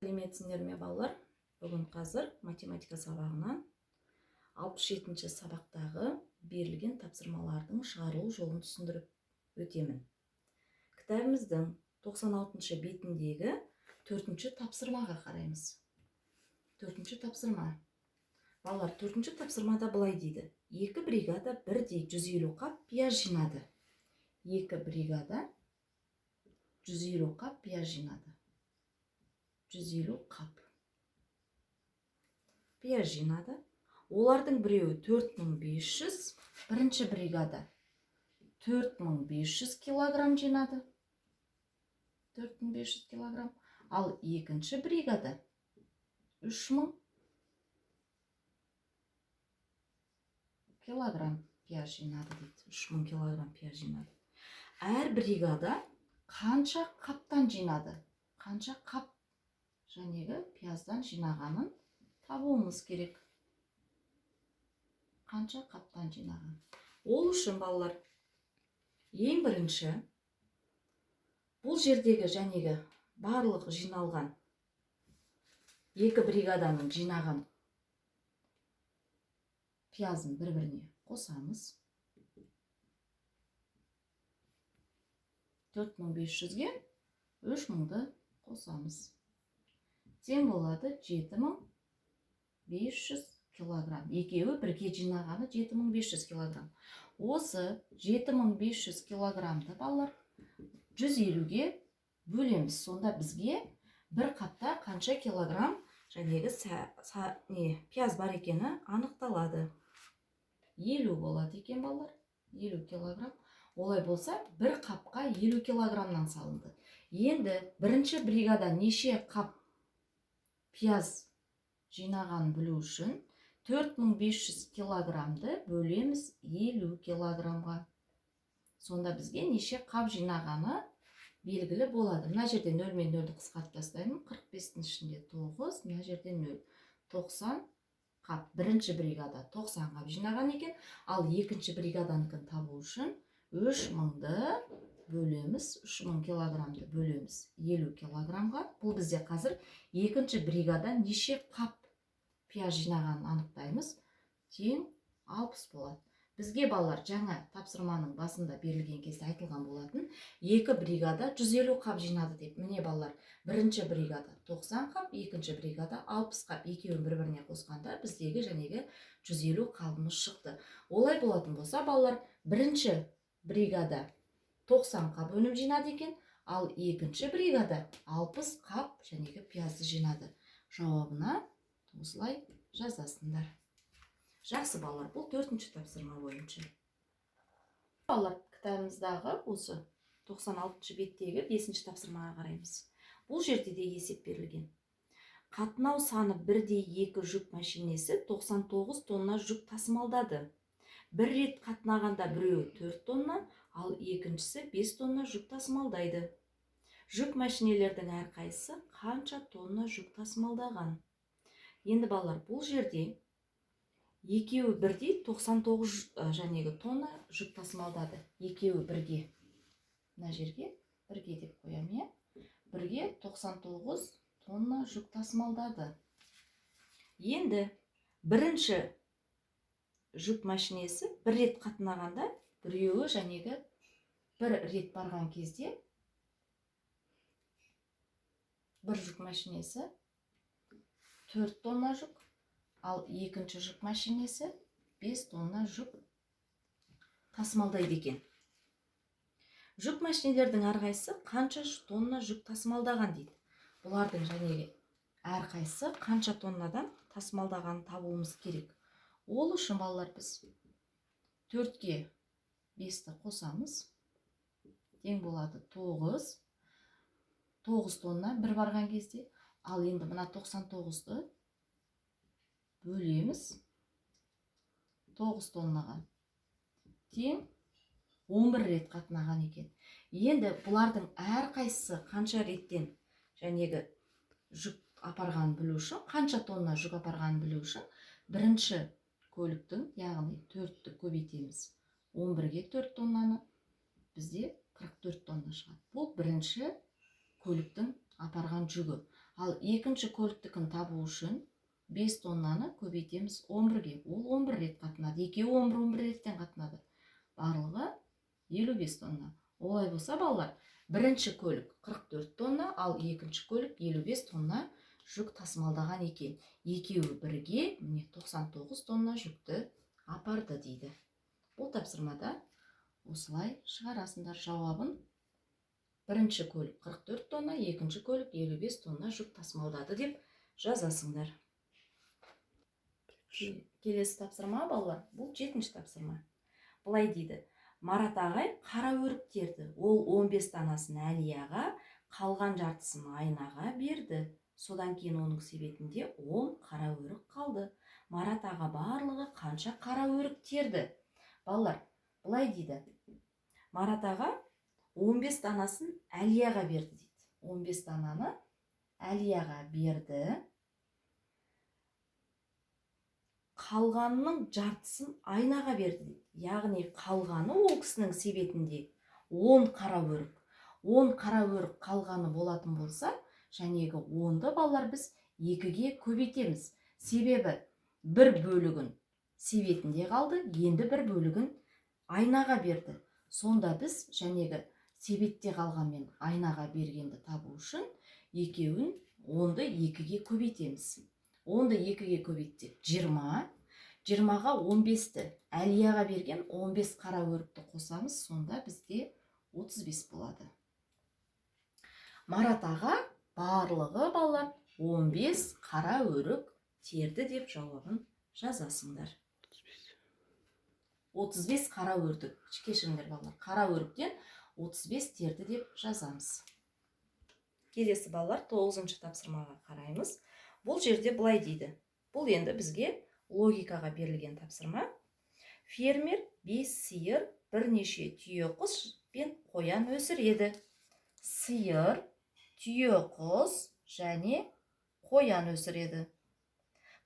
Сәлеметсіңдер ме, балалар? Бүгін қазір математика сабағынан 67-ші сабақтағы берілген тапсырмалардың шығарылу жолын түсіндіріп өтемін. Кітабымыздың 96-шы бетіндегі 4-ші тапсырмаға қараймыз. 4-ші тапсырма. Балалар, 4-ші тапсырмада былай дейді. Екі бригада бірдей 150 қап пияз жинады. Екі бригада 150 қап пияз жинады. 150 қап пияз жинады. Олардың біреуі 4500, бірінші бригада 4500 килограмм жинады. 4500 килограмм. Ал екінші бригада 3000 килограмм пияз жинады дейді. 3000 килограмм пияз жинады. Әр бригада қанша қаптан жинады? Қанша қап жәнегі пияздан жинағанын табуымыз керек. Қанша қаптан жинаған? Ол үшін, балалар, ең бірінші бұл жердегі жәнегі барлық жиналған екі бригаданың жинаған пиязын бір-біріне қосамыз. 4500-ге 3000-ды қосамыз. Тең болады 7500 килограмм. Екеуі бірге жинағаны 7500 килограмм. Осы 7500 килограммды, балалар, 150-ге бөлеміз. Сонда бізге бір қапта қанша килограмм жәнегі пияз бар екені анықталады. 50 болады екен, балалар. 50 килограмм. Олай болса, бір қапқа 50 килограммнан салынды. Енді бірінші бригада неше қап пияз жинағанын білу үшін 4500 килограммды бөлеміз 50 килограммға. Сонда бізге неше қап жинағаны белгілі болады. Мына жерде 0 мен 0-ді қысқартып тастаймын. 45-тің ішінде 9, мына жерде 0. 90 қап. Бірінші бригада 90 қап жинаған екен. Ал екінші бригаданыкін табу үшін 3000-ды бөлеміз, 3000 килограммды бөлеміз 50 килограммға. Бұл бізде қазір екінші бригада неше қап пияз жинағанын анықтаймыз. Тең 60 болады. Бізге, балалар, жаңа тапсырманың басында берілген кезде айтылған болатын, екі бригада 150 қап жинады деп. Міне, балалар, бірінші бригада 90 қап, екінші бригада 60 қап. Екеуін бір-біріне қосқанда біздегі жәнегі 150 қабымыз шықты. Олай болатын болса, балалар, бірінші бригада 90 қап өнім жинады екен, ал екінші бригада 60 қап жәнегі пиязды жинады. Жауабына осылай жазасыңдар. Жақсы, балалар, бұл 4-ші тапсырма бойынша. Балалар, кітабымыздағы осы 96-шы беттегі 5-ші тапсырмаға қараймыз. Бұл жерде де есеп берілген. Қатынау саны бірдей екі жүк машинесі 99 тонна жүк тасымалдады. Бір рет қатынағанда біреуі 4 тонна, ал екіншісі 5 тонна жүк тасымалдайды. Жүк машинелердің әрқайсысы қанша тонна жүк тасымалдаған? Енді, балалар, бұл жерде екеуі бірдей 99 жәнегі тонна жүк тасымалдады. Екеуі бірге. Мына жерге бірге деп қоямын, иә? Бірге 99 тонна жүк тасымалдады. Енді бірінші жүк машинесі бір рет қатынағанда, біреуі жәнегі бір рет барған кезде бір жүк машинесі 4 тонна жүк, ал екінші жүк машинесі 5 тонна жүк тасымалдайды екен. Жүк машинелердің әрқайсысы қанша тонна жүк тасымалдаған дейді. Бұлардың жәнегі әрқайсысы қанша тоннадан тасымалдағанын табуымыз керек. Ол үшін, балалар, біз 4-ке 5-ті қосамыз. Тең болады 9. 9 тонна бір барған кезде. Ал енді мына 99-ды бөлеміз 9 тоннаға. Тең 11 рет қатынаған екен. Енді бұлардың әрқайсысы қанша реттен жәнегі жүк апарғанын білу үшін, қанша тонна жүк апарғанын білу үшін бірінші көліктің, яғни 4-ті көбейтеміз. 11-ге 4 тоннаны, бізде 44 тонна шығады. Бұл бірінші көліктің апарған жүгі. Ал екінші көліктікін табу үшін 5 тоннаны көбейтеміз 11-ге. Ол 11 рет қатынады. Екеуі 11-11 реттен қатынады. Барлығы 55 тонна. Олай болса, балалар, бірінші көлік 44 тонна, ал екінші көлік 55 тонна жүк тасымалдаған екен. Екеуі бірге міне 99 тонна жүкті апарды дейді. Бұл тапсырмада осылай шығарасыңдар жауабын. Бірінші көлік 44 тонна, екінші көлік 55 тонна жүк тасымалдады деп жазасыңдар. Келесі тапсырма, балалар, бұл 7-ші тапсырма. Былай дейді. Марат ағай қара өрік терді. Ол 15 данасын Әлияға, қалған жартысын Айнаға берді. Содан кейін оның себетінде 10 қара өрік қалды. Марат аға барлығы қанша қара өрік терді? Балалар, былай дейді. Марат аға 15 данасын Әлияға берді дейді. 15 дананы Әлияға берді. Қалғанының жартысын Айнаға берді дейді. Яғни қалғаны ол кісінің себетінде 10 қара өрік. 10 қара өрік қалғаны болатын болса, жәнегі 10-ды балалар біз 2-ге көбейтеміз. Себебі бір бөлігін себетінде қалды, енді бір бөлігін Айнаға берді. Сонда біз жәнегі себетте қалғанмен Айнаға бергенді табу үшін екеуін 10-ды 2-ге көбейтеміз. 10-ды 2-ге көбейтсек 20. 20-ға 15-ті Әлияға берген 15 қара өрікті қосамыз, сонда бізде 35 болады. Марат аға барлығы балалар 15 қара өрік терді деп жауабын жазасыңдар. 35 қара өрік, кешіріңдер балалар, қара өріктен 35 терді деп жазамыз. Келесі балалар 9-шы тапсырмаға қараймыз. Бұл жерде былай дейді. Бұл енді бізге логикаға берілген тапсырма. Фермер 5 сиыр, бірнеше түйеқұс пен қоян өсіреді. Сиыр, түйеқұс және қоян өсіреді.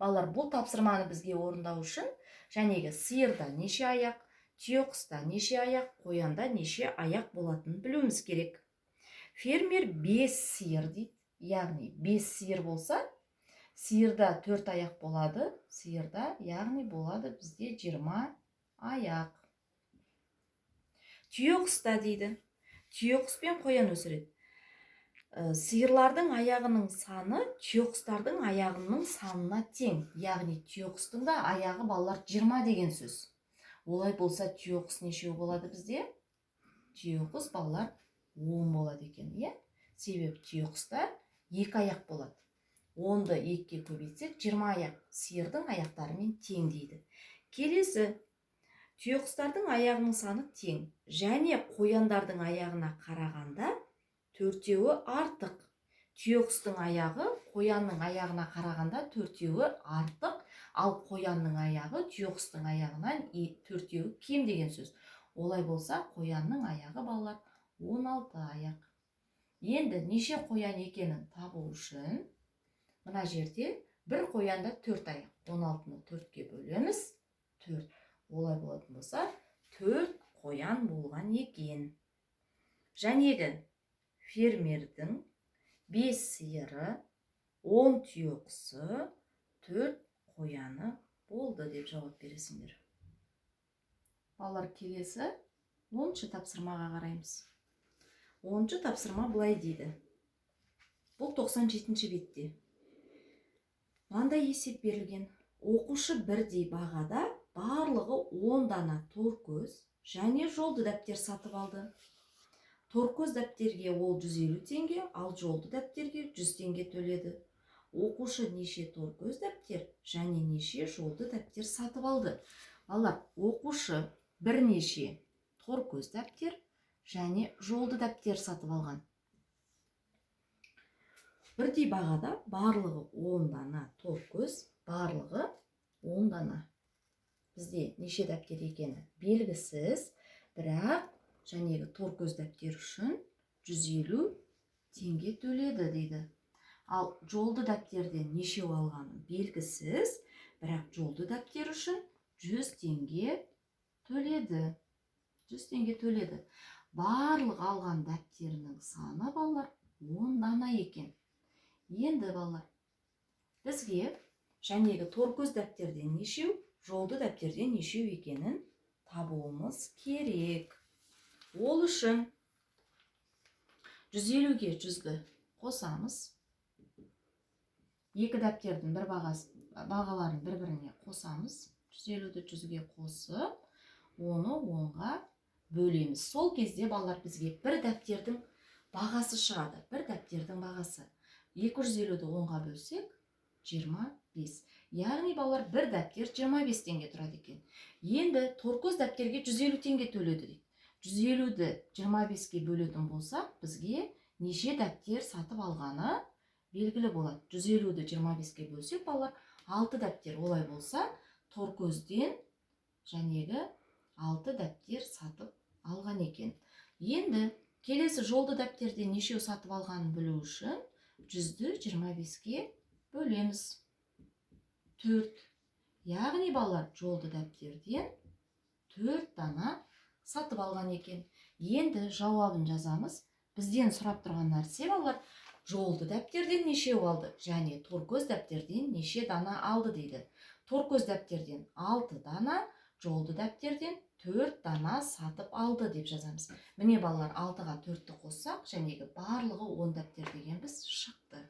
Балалар, бұл тапсырманы бізге орындау үшін жәнегі сиырда неше аяқ, түйеқұста неше аяқ, қоянда неше аяқ болатынын білуіміз керек. Фермер 5 сиыр дейді. Яғни 5 сиыр болса, сиырда 4 аяқ болады, сиырда яғни болады бізде 20 аяқ. Түйеқұста дейді. Түйеқұс пен қоян өсіреді. Сиырлардың аяғының саны түйеқұстардың аяғының санына тең. Яғни түйеқұстың да аяғы балалар 20 деген сөз. Олай болса түйеқұс нешеу болады бізде? Түйеқұс балалар 10 болады екен, иә? Себебі түйеқұста 2 аяқ болады. 10-ды 2-ге көбейтсек 20 аяқ сиырдың аяқтарымен тең дейді. Келесі түйеқұстардың аяғының саны тең және қояндардың аяғына қарағанда 4-еуі артық. Түйеқұстың аяғы қоянның аяғына қарағанда 4-еуі артық, ал қоянның аяғы түйеқұстың аяғынан 4-еуі кем деген сөз. Олай болса қоянның аяғы балалар 16 аяқ. Енді неше қоян екенін табу үшін мына жерде бір қоянда 4 аяқ. 16-ны 4-ке бөлеміз. 4. Олай болатын болса 4 қоян болған екен. Жәнегі фермердің 5 сиыры, 10 түйеқұсы, 4 қояны болды деп жауап бересіңдер. Балалар, келесі 10-шы тапсырмаға қараймыз. 10-шы тапсырма былай дейді. Бұл 97-ші бетте. Мынандай есеп берілген. Оқушы бірдей бағада барлығы 10 дана торкөз және жолды дәптер сатып алды. Торкөз дәптерге ол 150 теңге, ал жолды дәптерге 100 теңге төледі. Оқушы неше торкөз дәптер және неше жолды дәптер сатып алды? Балалар, оқушы бірнеше торкөз дәптер және жолды дәптер сатып алған. Бірдей бағада барлығы 10 дана торкөз, барлығы 10 дана. Бізде неше дәптер екені белгісіз, бірақ жәнегі торкөз дәптер үшін 150 теңге төледі дейді. Ал жолды дәптерден нешеу алғаны белгісіз, бірақ жолды дәптер үшін 100 теңге төледі. 100 теңге төледі. Барлық алған дәптерінің саны балалар 10 дана екен. Енді, балалар, бізге жәнегі торкөз дәптерден нешеу, жолды дәптерден нешеу екенін табуымыз керек. Ол үшін 150-ге 100-ді қосамыз. Екі дәптердің бір бағасы, бағаларын бір-біріне қосамыз. 150-ді 100-ге қосып, оны 10-ға бөлеміз. Сол кезде, балалар, бізге бір дәптердің бағасы шығады. Бір дәптердің бағасы. 250-ді 10-ға бөлсек, 25. Яғни, балалар, бір дәптер 25 теңге тұрады екен. Енді торкөз дәптерге 150 теңге төледі дейді. 150-ді 25-ке бөлетін болсақ, бізге неше дәптер сатып алғаны белгілі болады. 150-ді 25-ке бөлсек, балалар, 6 дәптер. Олай болса, торкөзден жәнегі 6 дәптер сатып алған екен. Енді келесі жолды дәптерден нешеу сатып алғанын білу үшін 100-ді 25-ке бөлеміз. 4. Яғни, балалар, жолды дәптерден 4 дана сатып алған екен. Енді жауабын жазамыз. Бізден сұрап тұрған нәрсе, балалар, жолды дәптерден нешеу алды және торкөз дәптерден неше дана алды дейді. Торкөз дәптерден 6 дана, жолды дәптерден 4 дана сатып алды деп жазамыз. Міне, балалар, 6-ға 4-ті қоссақ, жәнегі барлығы 10 дәптер дегенбіз шықты.